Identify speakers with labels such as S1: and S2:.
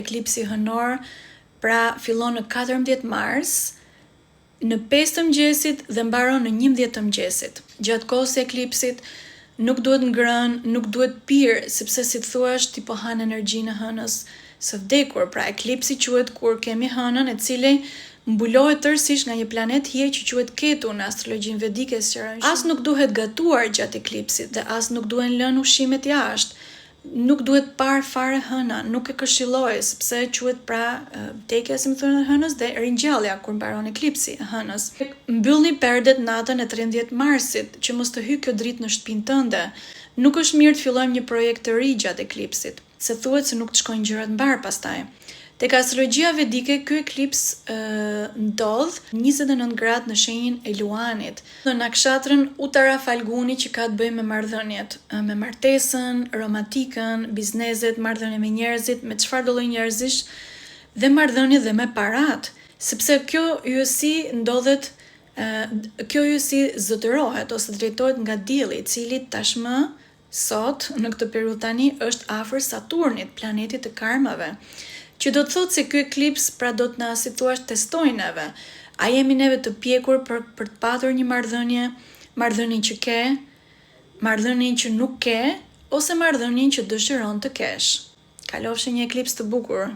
S1: Eklipsi hënor pra fillon në 14 mars, në 5 të mëngjesit dhe mbaron në 11 të mëngjesit. Gjatë kohës së eklipsit nuk duhet ngrënë, nuk duhet pirë, sepse si të thuash ti po han energjinë e hënës së vdekur. Pra eklipsi quhet kur kemi hënën e cili mbulohet tërësisht nga një planet hije që quhet Ketu në astrologjinë vedike sqarojnë. As nuk duhet gatuar gjatë eklipsit dhe as nuk duhen lënë ushqimet jashtë. Nuk duhet parë fare hëna, nuk e këshilloj, sepse quhet pra vdekja, si më thonë, e hënës dhe ringjallja kur mbaron eklipsi e hënës. Mbyllni perdet natën e 13 marsit, që mos të hyjë kjo dritë në shtëpinë tënde. Nuk është mirë të fillojmë një projekt të ri gjatë eklipsit, se thuhet se nuk të shkojnë gjërat mbarë pastaj. Tek astrologjia vedike ky eklips ndodh 29 gradë në shenjën e Luanit, në nakshatrën Uttara Falguni që ka të bëjë me marrëdhëniet, me martesën, romantikën, bizneset, marrëdhënie me njerëzit, me çfarëdo lloj njerëzish dhe marrëdhënie dhe me paratë, sepse kjo yjësi ndodhet kjo yjësi zotërohet ose drejtohet nga dielli, i cili tashmë sot në këtë periudhë tani është afër Saturnit, planetit të karmave. Që do të thotë se ky eklips pra do të na si thua testojë neve. A jemi neve të pjekur për për të patur një marrëdhënie, marrëdhënien që ke, marrëdhënien që nuk ke ose marrëdhënien që dëshiron të kesh. Kalofshi një eklips të bukur.